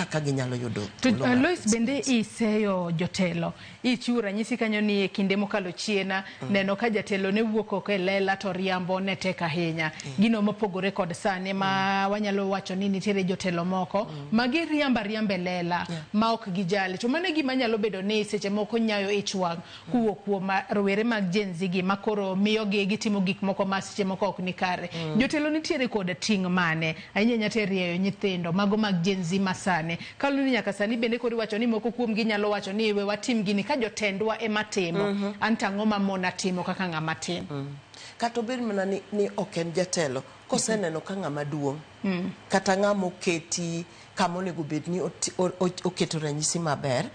kaka ginyalo yudo To thuolo mar Lois, bende iseyo jotelo, ichiwo ranyisi kanyo ni e kinde mokalo chien neno ka jatelo ne wuok oko e lela to riambo ne tek ahinya. Gino mopogore kod sani ma wanyalo wacho ni nitiere jotelo moko ma giriambo ariamba e lela ma ok gijali. To mano e gima nyalo bedo ni seche moko nyayo ich wang' kowuok kuom rowere mag Gen Z gi makoro miyogi gitimo gik moko ma seche moko ok ni kare. Jotelo nitiere kod ting' mane ahinya ahinya to e rieyo nyithindo mago mag Gen Z masani? Kaluwore ni nyaka sani bende koro iwacho ni moko kuom gi nyalo wacho ni we watim gini ka jotendwa ema timo, anto ang'o mamona timo kaka ng'ama tin? Kata obed mana ni ok en jatelo, koseneno ka ng'ama duong' kata ng'ama oketi kama onego bed ni oketo ranyisi maber.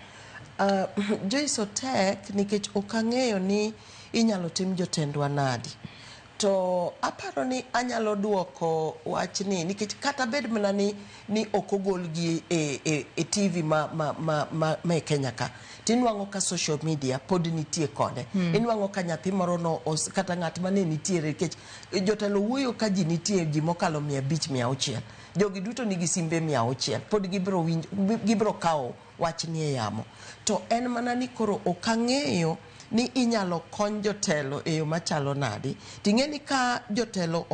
Joyce, otek nikech ok ang'eyo ni inyalo tim jotendwa nadi. To aparo ni anyalo duoko wachni nikech kata bed mana ni ok ogolgi e TV ma e Kenya ka, tinwang'o ka social media pod nitie kode. Inwang'o ka nyathi moro no kata ng'at mane nitiere, nikech jotelo wuoyo ka ji nitie, ji mokalo 500, 600. Jogi duto nigi simbe 600, pod gibiro winjo, gibiro kawo wachni e yamo. To en mana ni koro ok ang'eyo ni inyalo kony jotelo e yo machalo nadi. Ting'e ni ka jotelo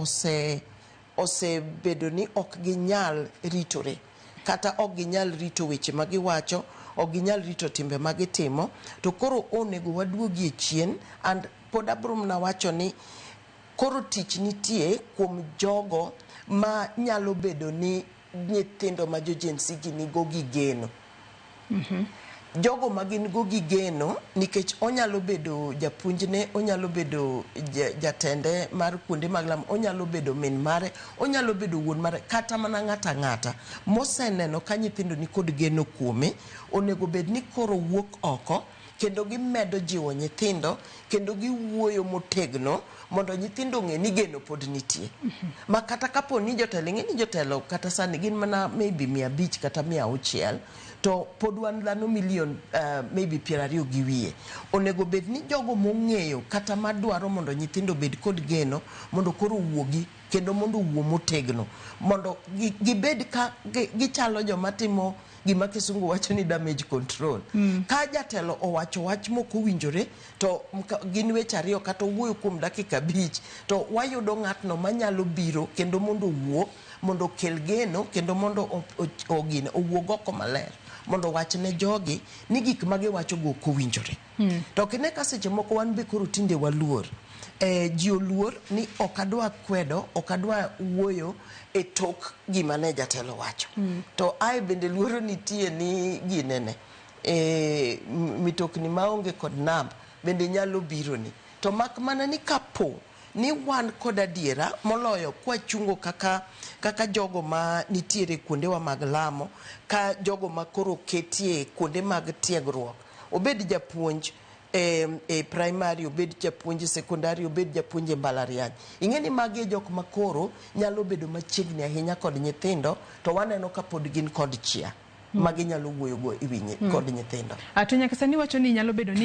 osebedo ni ok ginyal ritore, kata ok ginyal rito weche ma giwacho, ok ginyal rito timbe ma gitimo, to koro onego waduogie chien. And pod abiro mana wacho ni koro tich nitie kuom jogo ma nyalo bedo ni nyithindo ma jo Gen Z gi nigo gi geno. Jogo ma gin go gi geno, nikech onyalo bedo japuonjne, onyalo bedo jatende mar kuonde mag lamo, onyalo bedo min mare, onyalo bedo wuon mare, kata mana ng'ato ang'ata moseneno ka nyithindo nikod geno kuome, onego bed ni koro wuok oko kendo gimedo jiwo nyithindo kendo giwuoyo motegno mondo nyithindo ong'e ni geno pod nitie. Ma kata kapo ni jotelo, ing'e ni jotelo kata sani gin mana maybe 500 kata 600, to pod wan dhano milion maybe 20 gi wiye. Onego bed ni jogo mong'eyo kata madwaro mondo nyithindo obed kod geno mondo koro owuogi kendo mondo owuo motegno mondo gibed ka gichalo joma timo gima kisungu wacho ni damage control. Ka jatelo owacho wach mok owinjore, to gin weche ariyo kata owuoyo kuom dakika 5, to wayudo ng'atno manyalo biro kendo mondo owuo mondo okel geno kendo mondo ogine owuog oko maler mondo owach ne jogi ni gik ma giwacho go ok owinjore. To ok ine ka seche moko wan be koro tinde waluor. Ji oluor ni ok adwa kwedo, ok adwa wuoyo e tok gima ne jatelo wacho. To ae bende luoro nitie ni ginene mitokni maonge kod namba bende nyalo bironi. To mak mana ni kapo ni wan kod adiera moloyo kwachungo kaka jogo ma nitiere kuondewa mag lamo, ka jogo ma koro ketie kuonde mag tiegruok, obed japuonj e primary, obed japuonj e secondary, obed japuonj e mbalariany. Ing'e ni magi e jok ma koro nyalo bedo machiegni ahinya kod nyithindo, to waneno ka pod gin kod chia ma ginyalo wuoyo go e wi kod nyithindo. To nyaka sani wacho ni nyalo bedo ni